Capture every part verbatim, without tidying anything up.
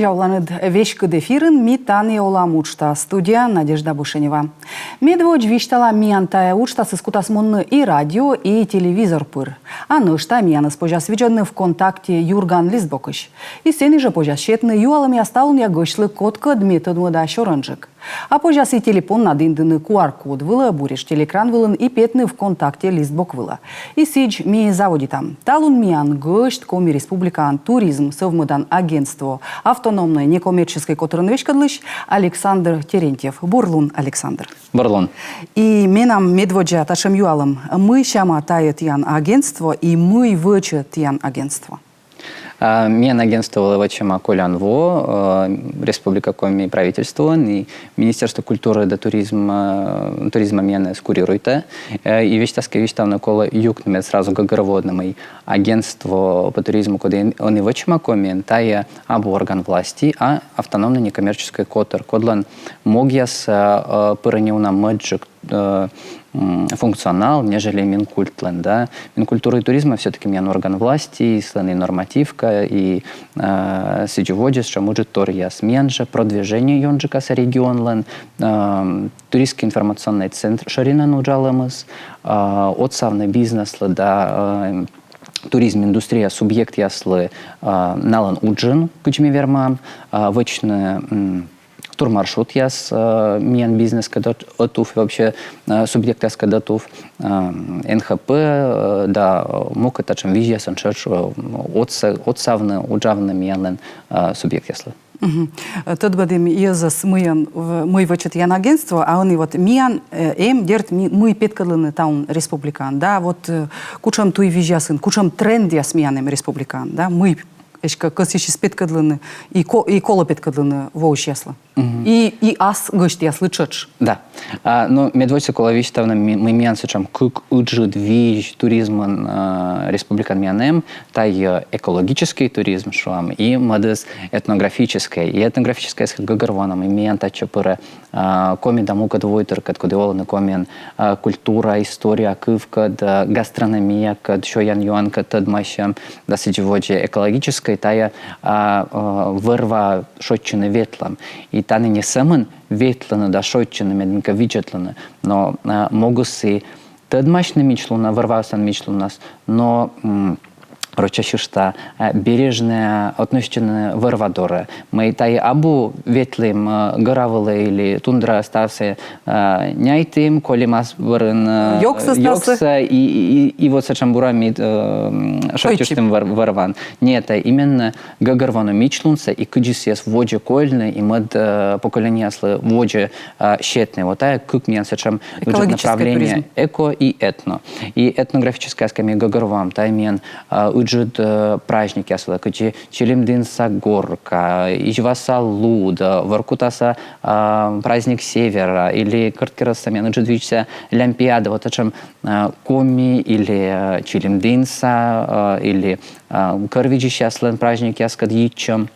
Оланныд веськыд эфирын «Ми тані олам» уджтас. Студияын Надежда Бушенева. Медводз висьтала, миян тайӧ уджтасыс кутас мунны и радио, и телевизор пыр. А нӧшта миянӧс позяс видзӧдны ВКонтакте «Юрган» листбокысь. И сэні жӧ позяс сетны юалӧмъяс талунъя гӧсьтлы, кодкӧд ме тӧдмӧда сёрӧнджык. А позяс и телепоннад индыны QR-код вылӧ, буретш телеэкран вылын, и петны ВКонтакте листбок вылӧ. И сідз, ми заводитам. Талун миян гӧсьт — Коми Республикаын туризм сӧвмӧдан агентство автономнӧй некоммерческӧй котырӧн веськӧдлысь Александр Терентьев. Бур лун, Александр. Бур лун. И менам медводдза татшӧм юалӧм. Мый сяма тайӧ тіян агентство и мый вӧчӧ тіян агентство? А, миян агентство вӧчӧма колян во, э, Республика Коми правительствоӧн и Министерство культуры да туризма, туризма миянӧс курируйтӧ. Э, и весьтаськӧ висьтавны колӧ юкнымӧс сразу гӧгӧрвоӧдны, мый агентство по туризму, коді ӧні вӧчӧма Комиын, тайӧ абу орган власти, а автономнӧй некоммерческӧй котыр, кодлӧн могъяс, э, э, пырӧны уна мӧдджык э, м, функционал, нежели Минкультлӧн, да. Минкультуры и туризма всё-таки миян орган власти, и сылӧн и нормативка, и, э, сідзи водзӧ сэтшӧм ыджыдторъяс. Миян жӧ продвижение ёнджыкасӧ регионлӧн, э, туристскӧй информационнӧй центр шӧринын уджалӧмыс, э, отсавны бизнеслы да, э, туризм индустрия субъектъяслы, э, налӧн уджын, кыдз ми вермам, э, вӧчны, м, турмаршрутъяс, э, миян бизнескӧд ӧт-, ӧтув, вообще, э, субъектъяскӧд ӧтув, э, НХП, э, да, э, мукӧд татшӧм визьясӧн тшӧтш, э, отса-, отсавны, уджавны миянлӧн, э, субъектъяслы. Мгм. Тӧдмӧдім йӧзӧс, мыйӧн в-, мый вӧчӧ тіян агентство, а ӧні вот миян, э, эм, дерт, ми-, мый петкӧдлыны талун республикаын, да, вот, э, кутшӧм туйвизьясын, кутшӧм трендъяс миян эм республикаын, да, мый эськӧ кӧсйысис петкӧдлыны и ко-, и колӧ петкӧдлыны волысьяслы. Мгм. И, и ас гӧсьтъяслы тшӧтш. Да. А, ну, медводзсӧ колӧ висьтавны, ми-, ми-, миян сэтшӧм кык ыджыд визь туризмын, а, республикаын миян эм, тайӧ экологическӧй туризм, шуам, и мӧдыс этнографическӧй. И этнографическӧйсӧ гӧгӧрвоана, мый миян татчӧ пырӧ, а, коми да мукӧд войтыркӧд, коді олӧны Комиын, а, культура, история кывкӧд, а, гастрономиякӧд, сёян-юанкӧд тӧдмасьӧм, да сідзи водзӧ. Экологическӧй — тайӧ, а, а, вӧр-ва шойччыны ветлӧм. И тані не сӧмын ветлыны да шойччыны, медым кӧ видзӧдлыны, но, а, могыс и тӧдмасьны мичлунас, вӧр-ваыслӧн мичлунас, но, м, рочӧсь шуыштӧ, а, бережнӧя относитчыны вӧр-ва дорӧ. Мый тайӧ абу ветлім, а, гӧра вылӧ или тундра ставсӧ, а, няйтім, колим ас бӧрын, а, ёгсӧ ставсӧ, ёгсӧ, и, и, и, и вот сэтшӧм бура ми, э, м, шойччыштім вӧр-, вӧр-ваӧн. Нет, а именно гӧгӧрвоны мичлунсӧ и кыдзи сійӧс водзӧ кольны, и мӧд, э, поколениеяслы водзӧ, э, сетны. Вот тайӧ кык миян сэтшӧм ыджыд направление. Экологическӧй туризм. Эко и этно. И этнографическӧйяскӧд ми гӧгӧрвоам, тайӧ миян, э, ыджыд, э, праздникъяс вылӧ, кыдзи Чилимдінса горка, Изьваса луд, э, Воркутаса, э, праздник Севера, или Кӧрткерӧсса миян ыджыд визьса Лямпиада, вот сэтшӧм, э, коми или, э, Чилимдінса, э, или, э, кӧр видзысьяслӧн праздникъяскӧд йитчӧм.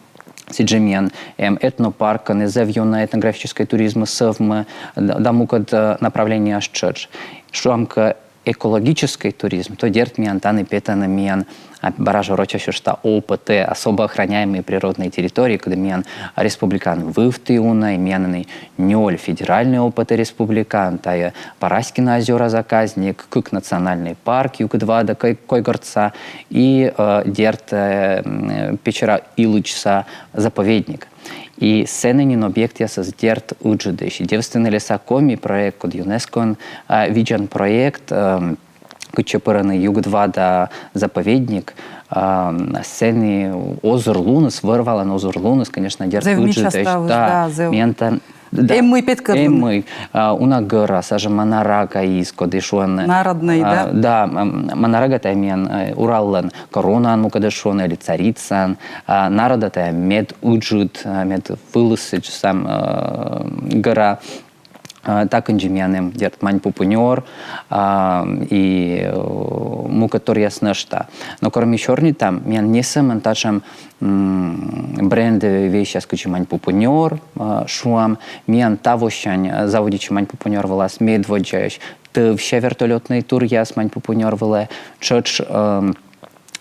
Сідзи миян эм этнопаркын и зэв ёна этнографическӧй туризмыс сӧвмӧ, да, да мукӧд, э, направлениеяс тшӧтш. Шуам кӧ, экологическӧй туризм, то, дерт, миян тані петӧны миян, а, бара жӧ рочӧсь шуыштӧ ОПТ, особо охраняемые природные территории, коді миян республикаын вывті уна, и миян ӧні нёль федеральнӧй ОПТ республикаын, тайӧ Параськины озёра заказник, кык национальнӧй парк, Югыд Вада, Кой-, Койгортса, и, э, дерт, э, м, Печора-Илычса заповедник. И сэні нин объектъясыс, дерт, ыджыдысь. Девственные леса Коми проект, код ЮНЕСКО-ын, а, видзан проект, эм, кытчӧ пырӧны Югыд Вада заповедник, ам, сэні озырлуныс, вӧр-валӧн озырлуныс, конечно, дерт, зэв мича ыджыдысь. Ставыс, да, да, зэв. Миян тан-, да. Эм мый петкӧдлыны. Эм мый. А, уна гӧра, сэтшӧм Манарага из, коді шуӧны. Народнӧй, а, да? Да, м, Манарага — тайӧ миян, э, Ураллӧн коронаӧн мукӧдыс шуӧны, или царицаӧн. А, Народа — тайӧ мед ыджыд, а, мед вылыс сэтшӧм, э, гӧра. А, та кындзи миян эм, дерт, Маньпупунёр, а, и, э, мукӧд торъяс нӧшта. Но кор ми сёрнитам, миян не сӧмын татшӧм, м, брендӧвӧй вещьяс, кыдзи Маньпупунёр, а, шуам, миян тавосянь, а, заводитчӧ Маньпупунёр вылас медводдзаысь тӧвся вертолётнӧй туръяс Маньпупунёр вылӧ, тшӧтш, эм,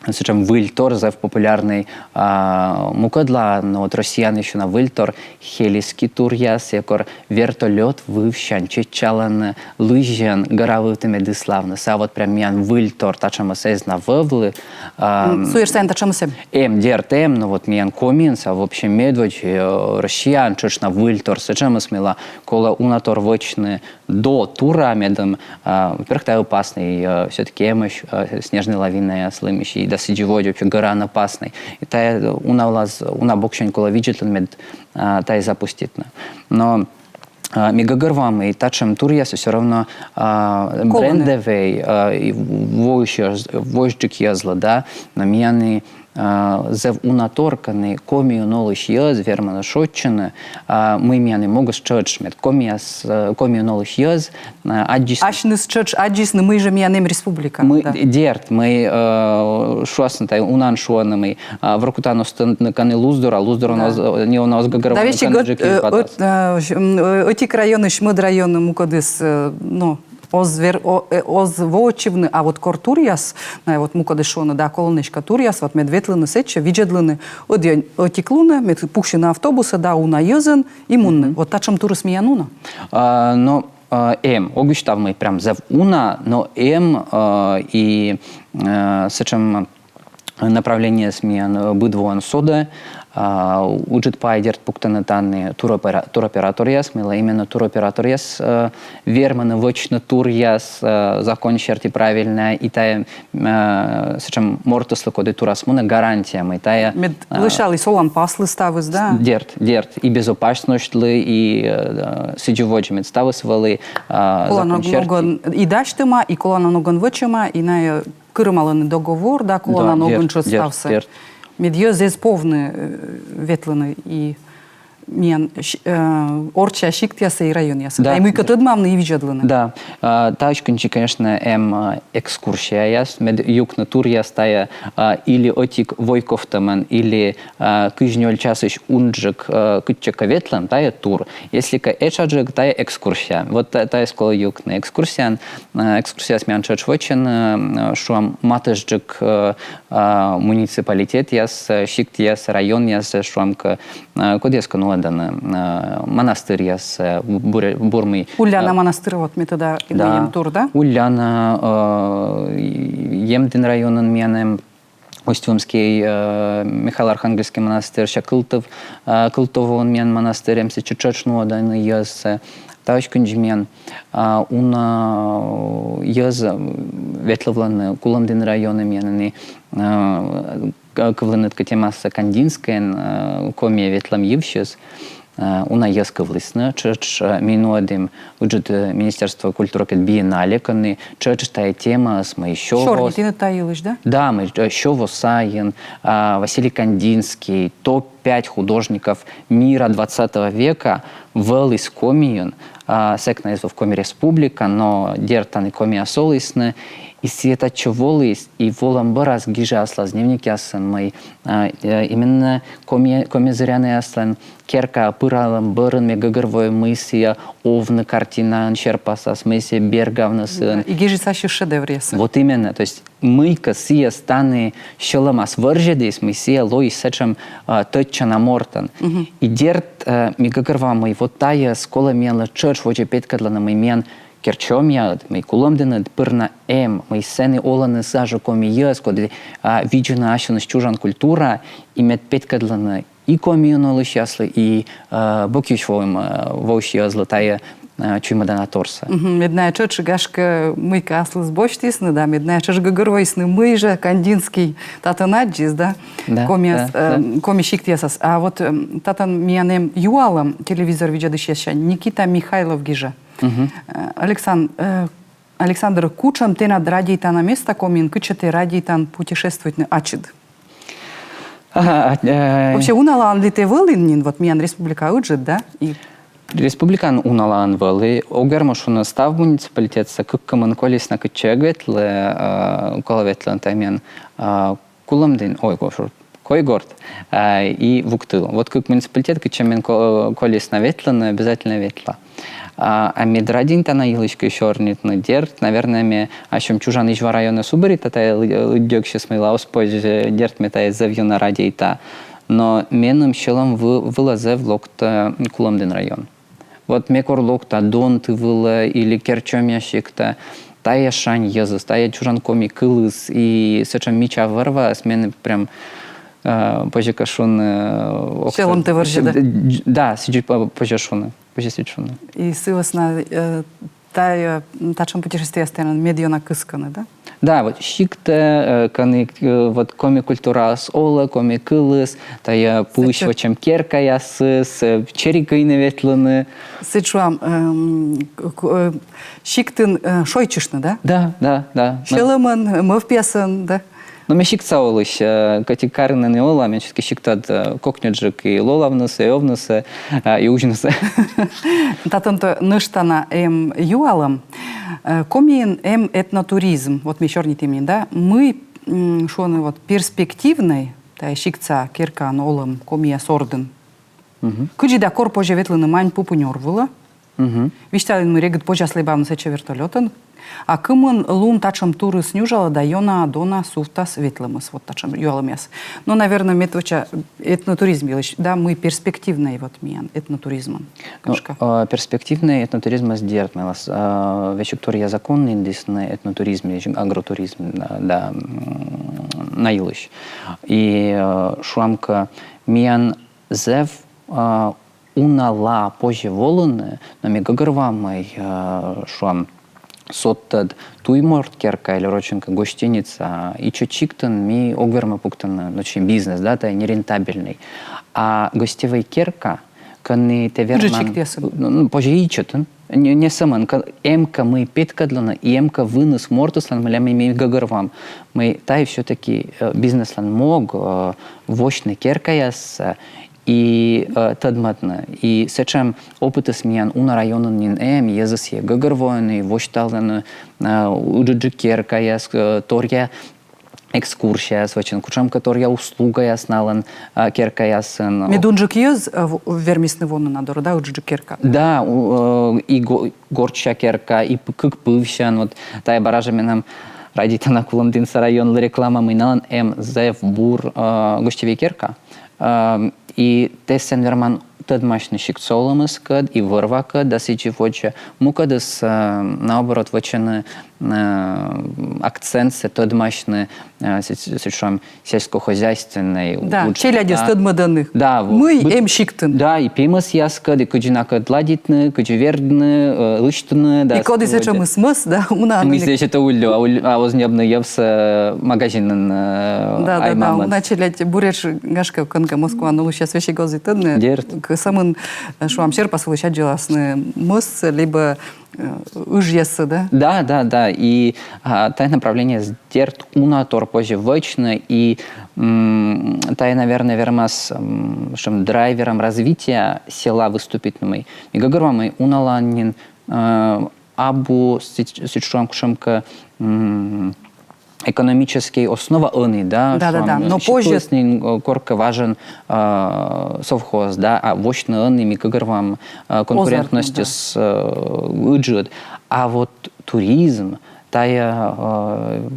сэтшӧм выльтор, зэв популярнӧй, а, мукӧдлаын, но вот Россияын ещё на выльтор хельысь туръяс, и кор вертолёт вывсянь чеччалӧны лызьӧн гӧра вывті, мед иславны. Сійӧ вот прям миян выльтор, татшӧмыс эз на вӧвлы. А, м, суйӧр сайын татшӧмыс эм? Эм, дерт, эм, но вот миян Комиын сійӧ вообще медводз, э, Россияын тшӧтш на выльтор сэтшӧмыс, мыйла колӧ уна тор вӧчны до тура, медым, а, во-первых, тайӧ опаснӧй, э, всё-таки эмӧсь, э, снежнӧй лавинаяс лымысь, и да сідзи водз вообще гӧраӧн опаснӧй. И тайӧ уна вылас, уна боксянь колӧ видзӧдлыны, мед, а, тайӧ запуститны. Но, а, ми гӧгӧрвоам, и татшӧм туръяс всё равно, а, колӧны, брендӧвӧй, а, и войсьӧ-, войсьджык йӧзлы, да, но миян и а, зэв уна тор, кӧні Комиын олысь йӧз вермӧны шойччыны, а, мый миян и могыс тшӧтш, мед Комиас, э, Комиын олысь йӧз, а, аддзис-, асьныс тшӧтш аддзисны, мый жӧ миян эм республика. Мый, да, дерт, мый, э, шуасны тай, унаӧн шуӧны, мый, а, Воркутаын оз тӧдны, кӧні Луздор, а Луздорын, да, оз, э, неуна оз гӧгӧрвоны, да, весиг кӧні ӧт-, э, Черкесскӧй. Ӧт-, э, м, э, ӧтик районысь мӧд районӧ мукӧдыс, э, ну, оз вер-, о-, э, оз воӧдчывны, а вот кор туръяс, на, вот мукӧдыс шуӧны, да, колӧны эськӧ туръяс, вот мед ветлыны сэтчӧ, видзӧдлыны, ӧд ӧтик лунӧ, мед пуксьыны автобусӧ, да, уна йӧзӧн и мунны. Мгм. Вот татшӧм турыс миян уна. А, но, а, эм, ог висьтав, мый прям зэв уна, но эм, а, и, а, сэтшӧм направлениеяс миян, э, быд воӧн содӧ, а, ыджыд пай, дерт, пуктӧны тані туропера-, туроператоръяс, мыйла именно туроператоръяс, э, вермӧны вӧчны туръяс, э, закон серти правильнӧ, и тайӧ, э, сэтшӧм мортыслы, коді турас мунӧ, гарантия, мый тайӧ, мед, э, лӧсяліс олан паслы ставыс, да? Дерт, дерт, и безопасностьлы, и, э, сідзи водзӧ, мед ставыс вӧлі, э, колана закон серти. Ногӧн и дасьтӧма, и колана ногӧн вӧчӧма, и найӧ кырымалӧны договор, да, колана ногӧн тшӧтш ставсӧ. Дерт, дерт. Мед йӧз эз повны, э, ветлыны и миян, э, орчча сиктъясӧ и районъясӧ. Да. Да, и мыйкӧ тӧдмавны и видзӧдлыны. Да. А, таысь кындзи, конечно, эм, а, экскурсияяс, мед юкны туръяс тайӧ, а, или ӧтик войковтӧмӧн, или, а, кызь нёль часысь унджык, а, кытчӧкӧ ветлӧм, тайӧ тур. Если кӧ этшаджык, тайӧ экскурсия. Вот та-, тайӧс колӧ юкны. Экскурсияын, а, экскурсияяс миян тшӧтш вӧчӧны, а, шуам, матысджык, а, а, муниципалитетъяс, а, сиктъяс, районъяс, а, шуам кӧ, а, кодъяскӧ нуӧдӧны, а, монастыръяс, а, бу-, бур-, бурмӧй. Ульяна, а, монастыр, вот ме тӧда, да, эм тур, да? Ульяна, а, Емдін районын миян эм Усть-Вымский, а, Михаил-Архангельский монастырь, сэсся Кылтов, а, Кылтовоын миян монастырь эм, сэтчӧ тшӧтш нуӧдӧны йӧзсӧ. Таысь кындзи миян, а, уна, а, йӧз, а, ветлывлӧны Кулӧмдін районӧ, миянын и, а, к-, кывлінныд кӧ темассӧ Кандинскӧйын, а, Комиӧ ветлӧм йывсьыс, а, уна йӧз кывлісны, тшӧтш, а, ми нуӧдім, ыджыд, э, Министерство культуракӧд биеннале, кӧні тшӧтш тайӧ темаыс, мый сё во-, сёрнитінныд та йылысь, да? Да, мый, э, сё во сайын, а, Василий Кандинский, топ пять художников мира двадцатого века вӧліс Комиын, а, сэк на эз вӧв Коми Республика, но, дерт, тані комияс олісны, и сійӧ татчӧ воліс, и волӧм бӧрас гижӧ аслас дневникъясын, мый, а, э, именно коми-, комизырянъяслӧн керкаӧ пыралӧм бӧрын ме гӧгӧрвои, мый сійӧ овны картинаӧн серпасас, мый сійӧ бергавны сыӧн. Да, и гижис ассьыс шедевръяссӧ. Вот именно, то есть мыйкӧ сійӧс тані сьӧлӧмас вӧрзьӧдіс, мый сійӧ лоис сэтшӧм, а, тӧдчана мортӧн. Мгм. И дерт, э, ми гӧгӧрвоам, мый вот тайӧс колӧ миянлы тшӧтш водзӧ петкӧдлыны, мый миян Керчомъяыд, мый Кулӧмдіныд пыр на эм, мый сэні олӧны сыа жӧ коми йӧз, коді, а, видзӧны ассьыныс чужан культура, и мед петкӧдлыны и Комиын олысьяслы, и, э, бокысь воӧм, э, воысь йӧзлы тайӧ, э, чуймӧдана торсӧ. Мгм. Мед найӧ тшӧтш, гашкӧ, мыйкӧ аслыс босьтісны, да, мед найӧ тшӧтш гӧгӧрвоисны, мый жӧ Кандинский татӧн аддзис, да? Да, комияс, да, э, да. Коми сиктъясас. А вот, эм, татӧн миян эм юалӧм телевизор видзӧдысьяссянь. Никита Михайлов гижӧ. Мгм. Э, Алексан-, э, Александр, кутшӧм тэнад радейтана места Комиын, кытчӧ тэ радейтан путешествуйтны ачыд? Ага, э, вообще, уналаын ли тэ вӧлін нин, вот миян республика ыджыд, да? И республикаын уналаын вӧлі, ог вермы шуны став муниципалитетсӧ, кык кымын колис на, кытчӧ эг ветлы, э, колӧ ветлыны тай миян, э, Кулӧмдін, ой, гош, Койгорт, а, и Вуктыл. Вот кык муниципалитет, кытчӧ мен ко-, колис на ветлыны, обязательно ветла. А, а ме радейта на йылысь кӧ сёрнитны, дерт, наверное, ме асьным чужан Изьва районӧс уберита тайӧ лы-, лыддьӧгсьыс, мыйла оз позь, э, дерт, ме тайӧс зэв ёна радейта. Но меным сьӧлӧм вы-, вылӧ зэв локтӧ Кулӧмдін район. Вот ме кор локта Донты вылӧ или Керчомъя сиктӧ, тайӧ шань йӧзыс, тайӧ чужан коми кылыс и сэтшӧм мича вӧр-ваыс меным прям, э, позьӧ кӧ шуны, э, ок-, сьӧлӧмтӧ вӧрзьӧдӧ. Да, сідзи по-, позьӧ шуны. Позьӧ сідз шуны. И сы вӧсна, э, тайӧ, м, татшӧм путешествиеяс тіянлы медъёна кыскӧны, да? Да, вот сиктӧ, э, кӧні, э, вот коми культураыс олӧ, коми кылыс, тайӧ пуысь вӧчӧм керкаясыс, э, чери кыйны ветлыны. Сідз шуам, эм, к-, к-, э, сиктын, э, шойччыштны, да? Да, да, да. Сьӧлӧмӧн, э, мӧвпъясӧн, да? Но ме сиктса олысь, э, кӧть и карын ӧні ола, мен всё-таки сиктад, э, кокньыджык и лолавнысӧ, и овнысӧ, э, и узьнысӧ. Татӧн то нӧшта на эм юалӧм. Э, Комиын эм этнотуризм, вот ми сёрнитім нин, да? Мый, м, шуӧны, вот, перспективнӧй, тайӧ сиктса керкаын олӧм комияс ордын. Мгм. Кыдзи да кор позьӧ ветлыны Маньпупунёр вылӧ? Мгм. Висьталін, мый регыд позяс лэбавны сэтчӧ вертолётӧн. А кымын лун татшӧм турыс нюжалӧ да ёна-дона сувтас ветлӧмыс? Вот татшӧм юалӧмъяс. Ну, наверное, мед вӧча этнотуризм йылысь, да, мый перспективнӧй вот миян этнотуризмын. Ну, гашкӧ, э, перспективнӧй этнотуризмыс, дерт, мыйла, э, весиг торъя закон нин дисны этнотуризм, агротуризм, да, да, м, на йылысь. И, э, шуам кӧ, миян зэв, э, унала позьӧ волыны, но ме гӧгӧрвоа, мый, э, шуам, содтӧд туй морт керка или рочӧн кӧ гостиница, ичӧт сиктын ми ог вермы пуктыны, ну, точнее, бизнес, да, тайӧ нерентабельнӧй. А гостевӧй керка, кӧні тэ верман, ну, ну, позьӧ ичӧтын, не, не сӧмын, кӧ-, эм кӧ мый петкӧдлыны, и эм кӧ выныс мортыслӧн, мыйла ми, ми гӧгӧрвоам, мый тайӧ всё-таки, э, бизнеслӧн мог, э, восьны керкаяс, э, и, э, тӧдмӧдны. И сэтшӧм опытыс миян уна районын нин эм, йӧзыс сійӧ гӧгӧрвоӧны, восьталӧны, э, ыджыдджык керкаяс, э, торъя экскурсияяс вӧчӧны, кутшӧмкӧ торъя услугаяс налӧн, э, керкаясын. Мед унджык йӧз, э, в-, вермисны воны на дорӧ, да, ыджыдджык керка. Да, у-, э, и го-, гортса керка, и п-, кык пывсян, вот, тайӧ бара жӧ менам радейтана Кулӧмдінса районлы реклама, мый налӧн эм зэв бур, э, гостевӧй керка. Ам, и тэ сэн верман тӧдмасьны сиктса олӧмыскӧд и вӧр-вакӧд, да сідзи водзӧ. Мукӧдыс, э, наоборот, вӧчӧны, э, акцентсӧ тӧдмасьны, э, сідз, сідз шуам, сельскохозяйственнӧй. Да, челядьӧс тӧдмӧдӧны. Да, мый эм сиктын. Да, и пемӧсъяскӧд, и кыдзи накӧд ладитны, кыдзи вердны, э, лысьтны, да. И коді сэтшӧмыс мӧс, да, уна. Ми сэтшӧмсӧ уллям, а уль-, а оз ньӧбны йӧвсӧ, э, магазинын, э, да, да, да, уна челядь буретш, гашкӧ, кӧнкӧ Москваын олысьяс весиг оз и тӧдны. Дерт. К-, сӧмын, э, шуам, серпас вылысь аддзыласны мӧс, либӧ, э, ыжъяссӧ, да? Да, да, да. И, а, тайӧ направление, дерт, уна тор позьӧ вӧчны, и, м, тайӧ, наверное, вермас, м, шуам, драйвером развития села выступитны, мый. Ми гӧгӧрвоам, мый уналаын нин, э, абу сідз-, сідз шуам, кутшӧмкӧ, м, экономическӧй основа ӧні, да, да, да, шуам, да. Но позьӧ нин, э, коркӧ важӧн, э, совхоз, да, а восьны ӧні, ми гӧгӧрвоам, э, конкурентностьыс, э, ыджыд. А вот туризм, тайӧ, э,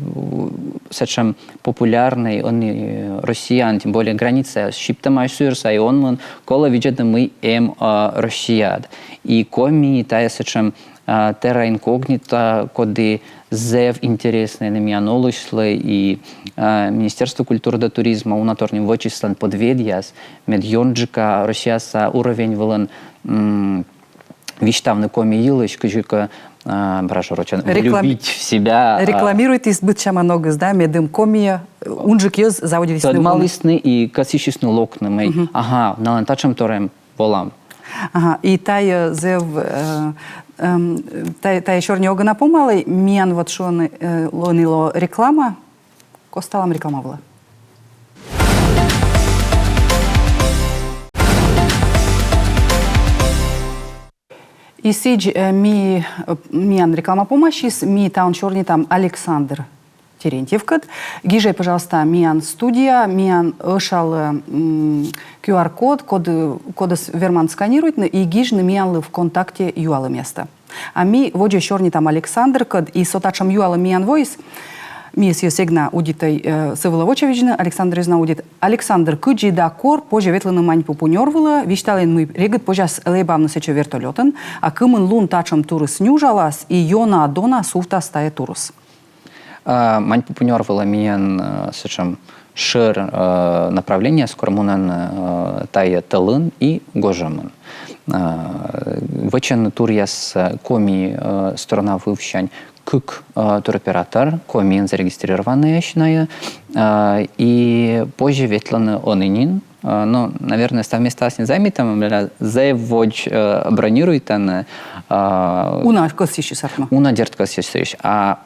сэтшӧм популярнӧй ӧні Россияын, тем более границаяс сиптӧмаӧсь суйӧрса, и он мын колӧ видзӧдны, мый эм, э, Россияад. И Коми тайӧ сэтшӧм, а, терра инкогнита, коді зэв интереснӧй миян олысьлы, и, а, Министерство культуры да туризма уна тор нин вӧчис сылӧн подведъяс, мед ёнджыка Россияса уровень вылын, м, висьтавны Коми йылысь, кыдзкӧ, а, бара жӧ рочӧн, влюбить в себя, а. Рекламируйтіс быдсяма ногыс, да, медым Комиӧ, э, унджык йӧз заводитісны, тӧдмалісны и кӧсйысисны локны, мый, ага, налӧн татшӧм тор эм, волам. Ага, и тайӧ зэв, э, эм, тайӧ, тайӧ сёрни огӧ на помалӧй, миян вот шуӧны, э, лоӧ нин, лоӧ реклама, косталам реклама вылӧ. И сідз, э, ми, э, миян реклама помасис, ми талун сёрнитам Александр Терентьевкӧд. Гижӧй, пожалуйста, миян студияӧ, миян ӧшалӧ, м, Q R-код, код, кодӧс верман сканируйтны и гижны миянлы ВКонтакте юалӧмъястӧ. А ми водзӧ сёрнитам Александркӧд, и со татшӧм юалӧм миян воис. Ми сійӧс эг на удитӧй, э, сы вылӧ вочавидзны, Александр эз на удит. Александр, кыдзи да кор позьӧ ветлыны Маньпупунёр вылӧ? Висьталін, мый регыд позяс лэбавны сэтчӧ вертолётӧн, а кымын лун татшӧм турыс нюжалас и ёна-дона сувтас тайӧ турыс? А, Маньпупунёр вылӧ миян, э, сэтшӧм шӧр, э, направление, кор мунӧны, э, тайӧ тӧлын и гожӧмын. Э, вӧчӧны туръяс, э, коми, э, сторона вывсянь кык, э, туроператор, Комиын зарегистрированнӧйӧсь найӧ, э, и позьӧ ветлыны ӧні нин. Э, ну, наверное, став местаӧс нин займитӧма, мыйла зэв водз, э, бронируйтӧны, э, уна кӧсйысьыс артмӧ. Уна, дерт, кӧсйысьыс. А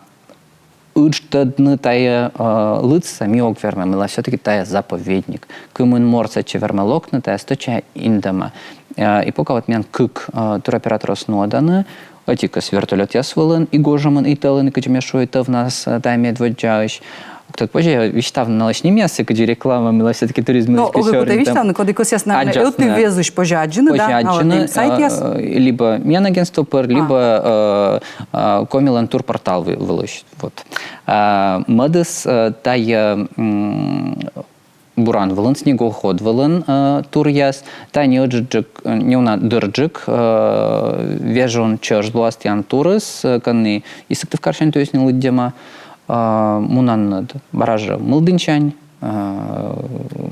ыдждӧдны тайӧ, э, лыдсӧ ми ог вермӧй, мыйла всё-таки тайӧ заповедник. Кымын морт сэтчӧ вермӧ локны, тайӧ стӧча индӧма. Э, и пока вот миян кык, э, туроператорыс нуӧдӧны, ӧтикыс вертолётъяс вылын, и гожӧмын, и тӧлын, и, кыдзи ме шуи, тӧвнас, э, тайӧ медводдзаысь. Ог тӧд, позьӧ висьтавны налысь нимъяссӧ, кыдзи реклама, мыйла всё-таки туризм... Но ог кутӧй висьтавны, коді кӧсъяс, наверное, ӧтуввезысь позьӧ аддзыны, да, налӧн сайтъяс, э, либо миян агентство пыр, либо, э, э, Комилӧн турпортал вы-, вылысь. Вот. А, мӧдыс, э, тайӧ, м, буран вылын, снегоход вылын, э, туръяс, тайӧ неыджыдджык, э, неуна дырджык, э, вежон чӧж лоас тіян турыс, э, кӧні и Сыктывкарсянь туйыс нин лыддьӧма, э, мунанныд бара жӧ Мылдінсянь, э,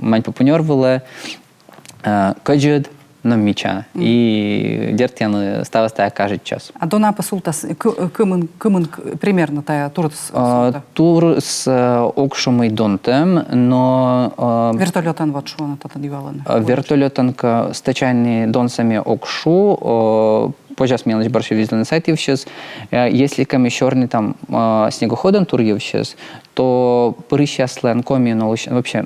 Маньпупунёр вылӧ, э, кӧдзыд, но мича. И дерт, тіянлы ставыс тайӧ кажитчас. А дона пӧ сувтас, кы-, кымын, кымын, к-, примерно тайӧ турыс сувтӧ? Турыс, э, ог шу, мый донтӧм, но, э, вертолётӧн вот шуӧны, татӧн юалӧны. Э, вертолётӧн кӧ, стӧча ӧні донсӧ ме ог шу, э, позяс миянлысь бӧрся визьлыны сайт йывсьыс. Э, если кӧ ми сёрнитам, э, снегоходӧн тур йывсьыс, то пырысьяслӧн, Комиын олысь, вообще,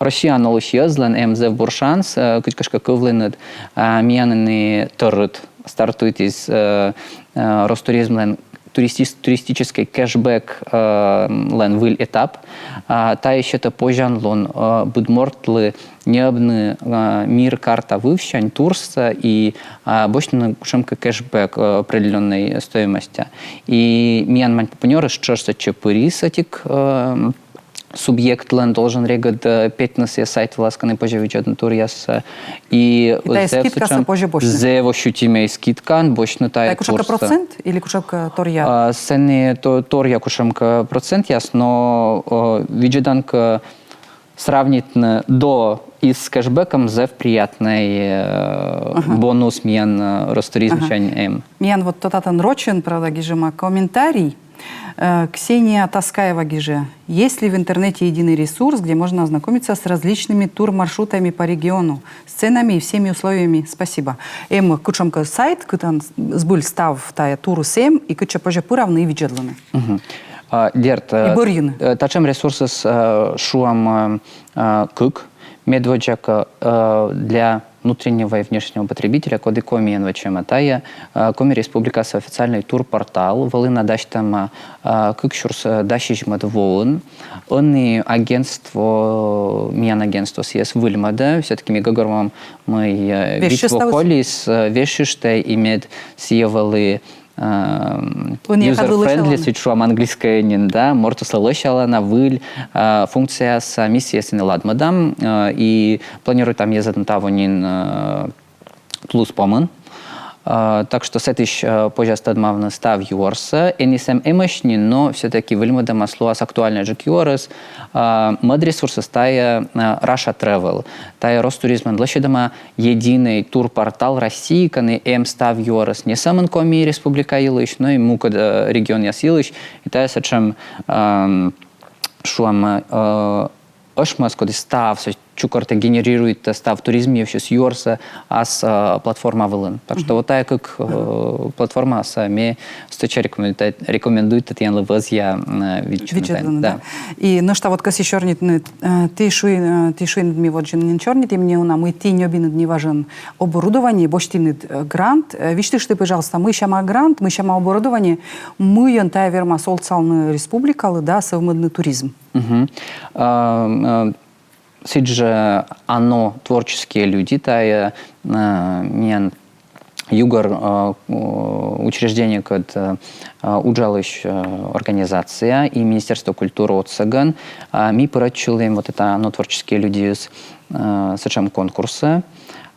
Россияын олысь йӧзлӧн эм зэв бур шанс, э, кыдзкӧ шуны, кывлыны, а, миян ӧні тӧрыт стартуйтіс, э, э, Ростуризмлӧн туристис-, туристическӧй кэшбэк, э, лӧн выль этап. А, тайӧ сетӧ позянлун, э, быд мортлы ньӧбны, э, мир карта вывсянь турсӧ и, а, босьтны кутшӧмкӧ кэшбэк, э, определённӧй стоимостьӧ. И миян Маньпупунёрыс тшӧтш сэтчӧ пырис ӧтик, э, субъектлӧн, должен регыд, э, петны сійӧ сайт вылас, кӧні позьӧ видзӧдны туръяссӧ. И тайӧ скидкасӧ позьӧ босьтны. Зэв ощутимӧй скидкаӧн босьтны тайӧ турсӧ. Тайӧ кутшӧмкӧ процент или кутшӧмкӧ торъя? А, сэні то-, торъя кутшӧмкӧ процентъяс, но, э, видзӧдан кӧ сравнитны до из с кэшбэкӧн, зэв приятнӧй, э, бонус миян, э, Ростуризмсянь эм. Миян вот татӧн рочӧн, правда, гижӧма комментарий. Э, Ксения Таскаева гижӧ: есть ли в интернете единый ресурс, где можно ознакомиться с различными турмаршрутами по региону, с ценами и всеми условиями? Спасибо. Эм кутшӧмкӧ сайт, кытӧн збыль став тайӧ турыс эм, и кытчӧ позьӧ пыравны и видзӧдлыны. Мгм. А, дерт, э, и бӧрйыны. Э, татшӧм ресурсыс, э, шуам, э, э, кык. Медводдзакӧ, э, для внутреннего и внешнего потребителя, коді Комиын вӧчӧма, тайӧ, э, Коми Республикаса официальнӧй турпортал, вӧліна дасьтӧма, э, кык сюрс, э, дас сизимӧд воын. Ӧні агентство, миян агентство сійӧс выльмӧдӧ, всё-таки ми гӧгӧрвоам, мый, э, вежсьӧ ставыс, вит во колис, э, вежсьыштӧ, и мед сійӧ вӧлі, эм, user-friendly, сідз шуам, английскӧйӧн нин, да, мортыслы лӧсялана, выль, э, функцияяс, а, ми сійӧс ӧні ладмӧдам, э, и планируйтам йӧзӧдны таво нин, э, тулыс помын. Э, так что сэтысь, э, позяс тӧдмавны став юӧрсӧ, ӧні сійӧ эмӧсь нин, но всё-таки выльмӧдӧмас луас актуальнӧйджык юӧрыс. Э, мӧд ресурсыс тайӧ, э, Russia Travel. Тайӧ Ростуризмлӧн лӧсьӧдӧма единӧй турпортал России, кӧні эм став юӧрыс не сӧмын Коми Республика йылысь, но и мукӧд, э, регионъяс йылысь. И тайӧ сэтшӧм, эм, шуам, э, ӧшмӧс, коді ставсӧ чукӧртӧ, генерируйтӧ став туризм йывсьыс юӧрсӧ ас, а, платформа вылын. Так что вот тайӧ кык, э, платформасӧ ме стӧча рекомендуйта, рекомендуйта тіянлы вӧзъя, э, видзӧдлыны. Видзӧдлыны, да. И нӧшта вот кӧсйи сёрнитны, э, ті шуи-, э, ті шуинныд, ми водзын нин сёрнитім, неуна мый ті ньӧбинныд неважӧн оборудование, босьтинныд, э, грант, э, висьтышты, пожалуйста, мый сяма грант, мый сяма оборудование, мыйӧн тайӧ вермас отсалны республикалы да сӧвмӧдны туризм. Мгм. А, э, сідзжӧ «Оно» творческие люди, тайӧ, э, миян югӧр, э, учреждениекӧд, э, уджалысь, э, организация и Министерство культуры отсӧгӧн, а, ми пырӧдчылім вот это «Оно» творческие люди, э, сэтшӧм конкурсӧ,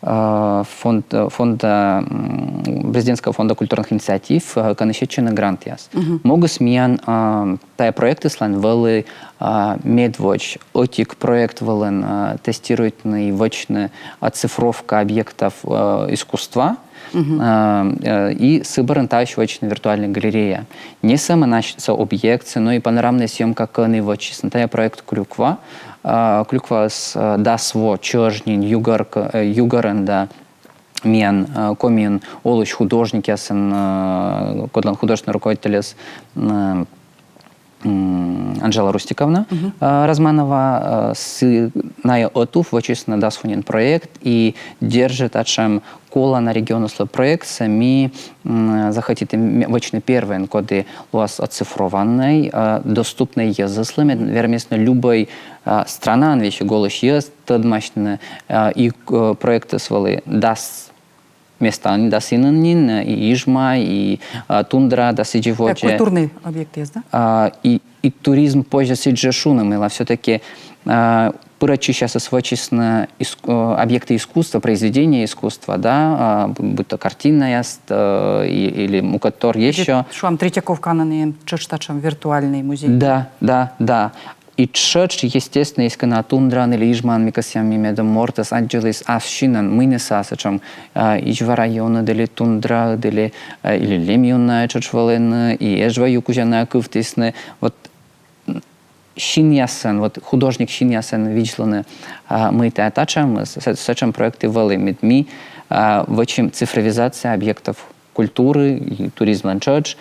э, фонд, э, фонда, м, Президентского фонда культурных инициатив, э, кӧні сетчӧны грантъяс. Мгм. Могыс миян, э, тайӧ проектыслӧн вӧлі, а, медводз ӧтик проект вылын, а, тестируйтны и вӧчны оцифровка объектов, э, искусства. Мгм. А, э, и сы бӧрын таысь вӧчны виртуальнӧй галерея. Не сӧмын асьсӧ объектсӧ, но и панорамнӧй съёмка, кӧні вӧчисны. Тайӧ проект «Клюква». А, «Клюкваыс», э, дас во чӧж нин югӧр-, э, югӧрын да миян, э, Комиын олысь художникъясӧн, э, кодлӧн художественный руководительыс, э, м, Анжела Рустиковна, э, Разманова, э, сы-, найӧ ӧтув вӧчисны дас во нин проект и держит ачам колана регионыслы проектсӧ, ми, м, захотитім вӧчны первойӧн, коді лоас оцифрованнӧй, э, доступнӧй йӧзыслы, мед вермисны любӧй, э, странаын весиг олысь йӧз тӧдмасьны, э, и, э, проектыс вӧлі дас местаын, дас инын нин, э, и Ижма, и, э, тундра, да сідзи водзӧ. Культурнӧй объектъяс, да? А, и, и туризм позьӧ сідзжӧ шуны, мыйла всё-таки, а, пырӧдчысьясыс вӧчисны иск-, э, объекты искусства, произведения искусства, да, а, бу-, будь то картинаяс, э, и-, или мукӧдтор ещё. Шуам, Третьяковкаын нин тшӧтш татшӧм виртуальнӧй музей. Да, да, да. И тшӧтш, естественно, эськӧ на тундраын или Ижмаын ми кӧсъям, медым мортыс аддзыліс ас синӧн, мый нӧ сійӧ сэтшӧм, а, Изьва районыд или тундраыд или, а, или Лемйын на тшӧтш вӧліны, и Эжва ю кузя на кывтісны. Вот, м, синъясӧн, вот художник синъясӧн видзлыны, а, мый тайӧ татшӧмыс, сэ-, сэтшӧм проект и вӧлі, мед ми, а, вӧчим цифровизация объектов культуры и туризмлӧн тшӧтш.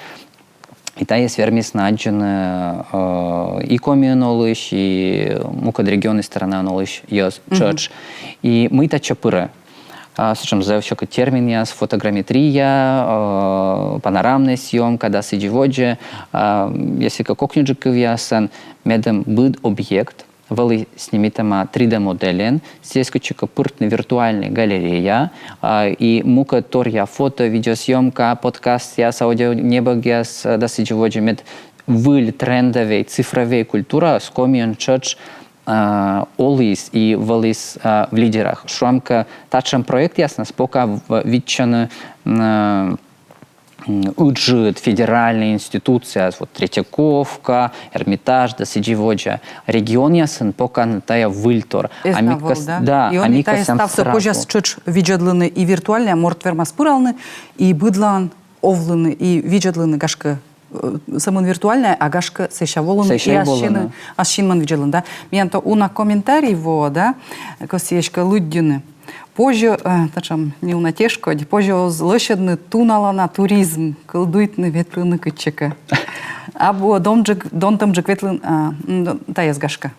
И тайӧс вермисны аддзыны, э, и Комиын олысь, и мукӧд регионысь, странаын олысь йӧз тшӧтш. И мый татчӧ пырӧ. А, сэтшӧм зэв сьӧкыд терминъяс: фотограмметрия, э, панорамнӧй съёмка да сідзи водзӧ. А, если кӧ кокниджык кывъясӧн, медым быд объект вӧлі снимитӧма три дэ моделен, сійӧс кытчӧкӧ пыртны виртуальнӧй галерея, а, и мукӧд торъя фото, видеосъёмка, подкастъяс, аудионебӧгъяс, а, да сідзи водзӧ, мед выль трендӧвӧй, цифрӧвӧй культура Комиын тшӧтш, а, оліс и вӧліс, а, в лидерах. Шуам кӧ, татшӧм проектъяснас пока в-, виччӧны, м, а, м, ыджыд федеральнӧй институцияяс, вот Третьяковка, Эрмитаж да сідзи водзӧ. Регионъясын пока на тайӧ выльтор. Эз на вӧв, да? Да, и ӧні тайӧ ставсӧ позяс тшӧтш видзӧдлыны и виртуальнӧй, морт вермас пыралны, и быдлаын овлыны, и видзӧдлыны, гашкӧ, э, сӧмын виртуальнӧй, а гашкӧ сэсся волыны, сэсся и ас синмӧн, ас синмӧн видзӧдлыны, да? Миян то уна комментарий воӧ, да? Кӧсъя эськӧ лыддьыны. Позьӧ, э, татшӧм неуна тешкодь, позьӧ оз лӧсьӧдны туналана туризм, кӧлдуйтны ветлыны кытчӧкӧ. Абу донджык, донтӧмджык ветлыны, а, м, дон-, тайӧс, гашкӧ.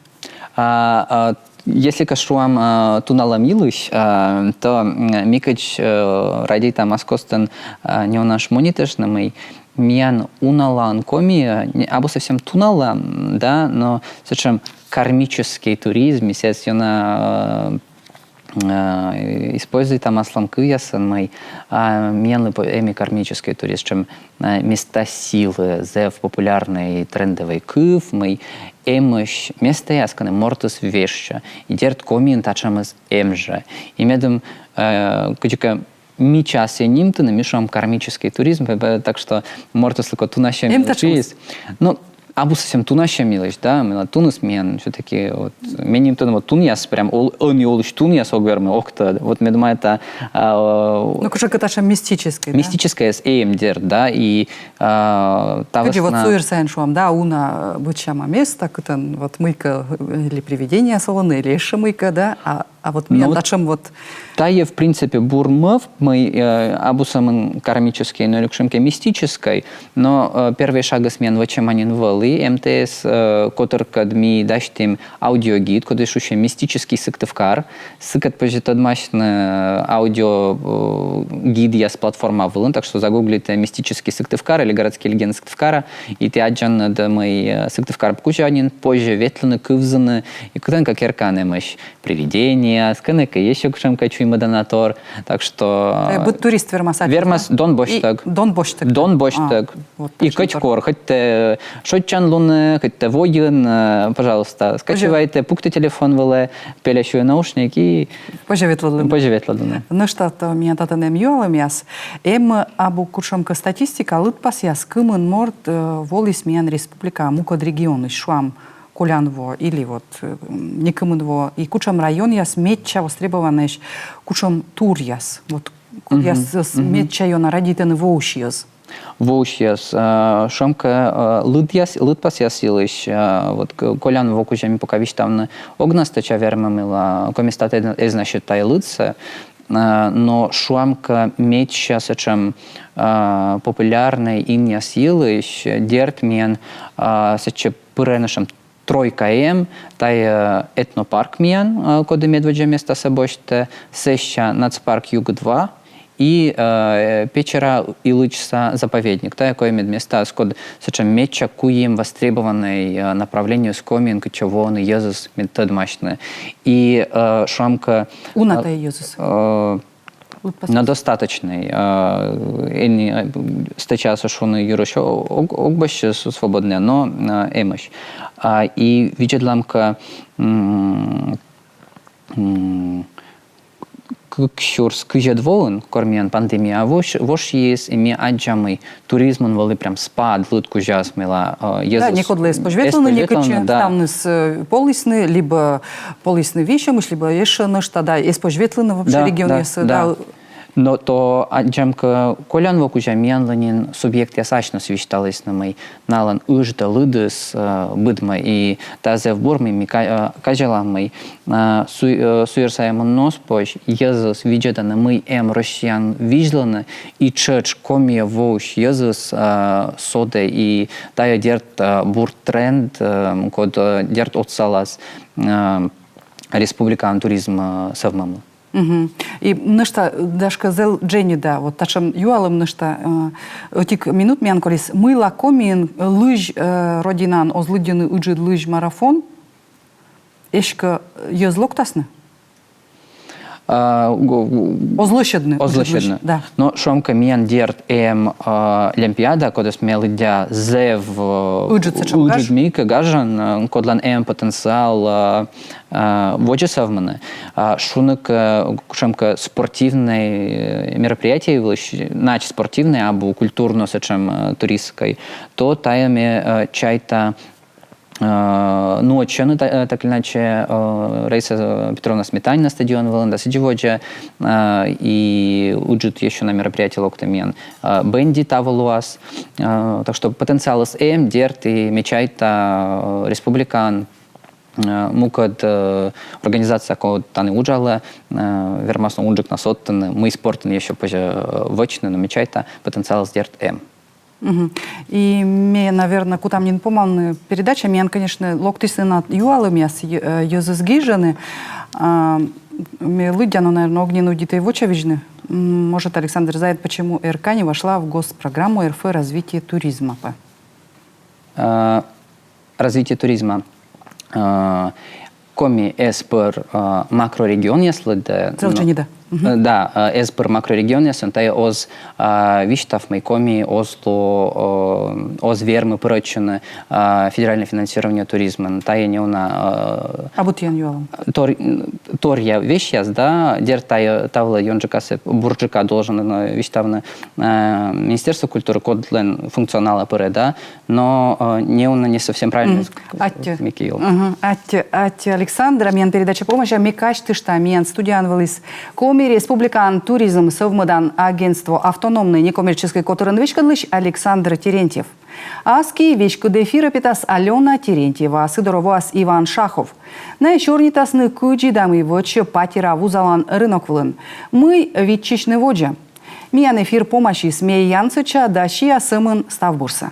А, а, если кӧ шуам, а, туналӧм йылысь, а, то, м, ми кӧть, э, радейтам ас костын, а, неуна шмонитыштны, мый миян уналаын Коми, э, не, абу совсем туналӧм, да, но сэтшӧм кармический туризм, и сійӧс ёна, э, э, используйтам аслам кывъясӧн, мый, а, миянлы по-, эм и кармический туризм, сэтшӧм, э, места силы, зэв популярнӧй и трендӧвӧй кыв, мый эмӧсь местаяс, кӧні мортыс вежсьӧ. И дерт, Комиын татшӧмыс эм жӧ. И медым, э, кыдзкӧ мича сійӧс нимтыны, ми шуам кармический туризм, б-, б-, так что мортыслы кӧ тунасьӧм... Эм татшӧмыс? Ну, Абу совсем тунасям йылысь, да, мыйла туныс миян всё-таки, вот, ме нин тӧда, вот тунъяс, прям ол-, ӧні олысь тунъяс ог вермы, ог тӧд. Вот мед ма это, а, Ну, кутшӧмкӧ татшӧм мистическӧй, да? Мистическӧйыс эм, дерт, да, и, а, та вӧсна... Кыдзи вот суйӧр сайын, шуам, да, уна, э, быдсяма места, кытӧн вот мыйкӧ, э, или привидениеяс олӧны, или ещӧ мыйкӧ, да, а, а вот миян... Ну, вот татшӧм вот... Тайӧ, в принципе, бур мӧвп, мый, э, абу сӧмын кармическӧй, но или кутшӧмкӧ мистическӧй, но, э, первой шагыс миян вӧчӧма нин вӧлі, МТС, э, котыркӧд ми дасьтім аудиогид, коді шусьӧ «Мистический Сыктывкар». Сыкӧд позьӧ тӧдмасьны, э, аудио, э, гидъяс платформа вылын, так что загуглитӧ «Мистический Сыктывкар» или «Городские легенды Сыктывкара», и ті аддзанныд, мый, э, Сыктывкар кузя нин позьӧ ветлыны, кывзыны, и кытӧнкӧ керкаын эмӧсь привидениеяс, кӧнӧкӧ ещӧ кутшӧмкӧ чуймӧдана тор, так что... Э, быд турист вермас аддзыны. Вермас дон босьттӧг. И дон босьттӧг. Дон босьттӧг. А, вот И тачӧм кӧть кор, хоть тэ шойччан лунӧ, хоть тэ войын, э, пожалуйста, скачивайтӧ, пуктӧ телефон вылӧ, пельӧ сюйӧ наушник и... Позьӧ ветлӧдлыны. Позьӧ ветлӧдлыны. Нӧшта то миян татӧн эм юалӧмъяс. Эм абу кутшӧмкӧ статистика, лыдпасъяс, кымын морт, э, воліс миян республикаӧ мукӧд регионысь, шуам, колян во, или вот, э, м, некымын во, и кутшӧм районъяс медся востребованнӧйӧсь, кутшӧм туръяс, вот, кодъясӧс медся ёна радейтӧны воысь йӧз. Воысь йӧз. Э, шуам кӧ, э, лыдъяс, лыдпасъяс йылысь, э, вот, к-, колян во кузя ми пока висьтавны ог на стӧча вермӧмыла, Комистат эз на сьӧд тайӧ лыдсӧ, э, но шуам кӧ, медся сэтшӧм, э, популярнӧй инъяс йылысь, дерт, миян, э, сэтчӧ пырӧ нӧшӧм тройка эм, тайӧ, э, этнопарк миян, э, коді медводдза местасӧ босьтӧ, сэсся нацпарк «Юг-два» и, э, Печора-Илычса заповедник. Тайӧ коймӧд местаыс, код сэтшӧм медся куим востребованнӧй, э, направлениеыс Комиын, кытчӧ воӧны йӧзыс мед тӧдмасьны. И, э, шуам кӧ... Уна тайӧ йӧзыс? Э, но достаточнӧй. Э, эн, э, стӧчасӧ шуны юрысь о-, ог, ог босьтсьы с-, свободнӧя, но, э, эмӧсь. А, и видзӧдлам кӧ, м, м, кык сюрс кызьӧд воын, кор миян пандемия вош-, вошйис, и ми аддзам, мый туризмын вӧлі прям спад лыд кузяс, мыйла, э, йӧзыс... Да, некодлы эз позь ветлыны, некытчӧ, да. Ставныс, э, полісны, либӧ полісны весьӧмысь, либӧ ещӧ нӧшта, да, эз позь ветлыны вообще регионъясӧ, да. Но то аддзам кӧ колян во кузя, миянлы нин субъектъяс асьныс висьталісны, мый налӧн ыджда лыдыс, э, быдмӧ, и тайӧ зэв бур, мый ми ка-, э, казялам, мый, э, су-, э, суйӧр сайӧ мунны оз позь, йӧзыс видзӧдӧны, мый эм Россияын видзлыны, и тшӧтш Комиӧ воысь йӧзыс, э, содӧ, и тайӧ, дерт, э, бур тренд, э, код, э, дерт, отсалас, э, республикаын туризм, э, сӧвмӧмлы. Мгм. И нӧшта, гашкӧ, зэв дженьыда, вот татшӧм юалӧм нӧшта, э, ӧтик минут миян колис. Мыйла Комиын лызь, э, родинаын оз лыддьыны ыджыд лызь марафон, эськӧ йӧз локтасны? А, го-, го-, оз лӧсьӧдны. Оз лӧсьӧдны. Да. Но шуам кӧ, миян, дерт, эм, э, Лемпиада, кодӧс ме лыддя зэв, э, ыджыд, сэтшӧм гаж, ыджыд мыйкӧ гажан, э, кодлӧн эм потенциал, э, э, водзӧ сӧвмыны. А шуны кӧ, э, кутшӧмкӧ спортивнӧй, э, мероприятие вылысь, нач спортивнӧй, абу культурно сэтшӧм, э, туристскӧй, то тайӧ, ме, э, чайта, э, нуӧдчӧны та-, э, так или иначе, э, Раиса Петровна Сметанина стадион вылын да сідзи водзӧ, э, и ыджыд ещӧ на мероприятие локтӧ миян, э, бенди таво луас. Э, так что потенциалыс эм, дерт, и ме чайта, э, республикаын, э, мукӧд, э, организация, код тані уджалӧ, э, вермас на унджык на содтыны, мый спортын ещӧ позьӧ, э, вӧчны, но ме чайта, потенциалыс, дерт, эм. Мгм. И ме, наверно, кутам нин помавны передача. Миян, конечно, локтісны на юалӧмъяс, йӧ-, э, йӧзыс гижӧны. А, ме лыддя, но, наверно, ог нин удитӧй вочавидзны. М, может, Александр знает, почему РК не вошла в госпрограмму РФ развития туризма? А, развитие туризма. А, Коми эз пыр, а, макрорегионъяслы, да. Зэв дженьыда. Мгм. Э, да, э, эз пыр макрорегионъяслы, тайӧ оз, а, висьтав, мый Коми оз ло, э, оз вермы пырӧдчыны, а, федеральнӧй финансирование туризмын. Тайӧ неуна, э... Абу тіян юалӧм? Тор-, торъя весьяс, да, дерт, тайӧ, та вылӧ ёнджыкасӧ бурджыка должен, э, висьтавны, э, Министерство культуры, кодлӧн функционалӧ пырӧ, да, Но э, неуна не совсем правильно. Аттьӧ. Микеил. Мгм. Аттьӧ, аттьӧ, Александр. А миян передача помасьӧ, ме казьтышта, миян студияын вӧліс Коми Республикаын туризм сӧвмӧдан агентство автономнӧй некоммерческӧй котырӧн веськӧдлысь Александр Терентьев. Аски веськыд эфирӧ петас Алёна Терентьева, сы дорӧ воас Иван Шахов. Найӧ сёрнитасны, кыдзи да мый вӧчсьӧ патера вузалан рынок вылын. Мый виччысьны водзӧ. Миян эфир помасис, ме янсӧдча да сиа сӧмын став бурсӧ.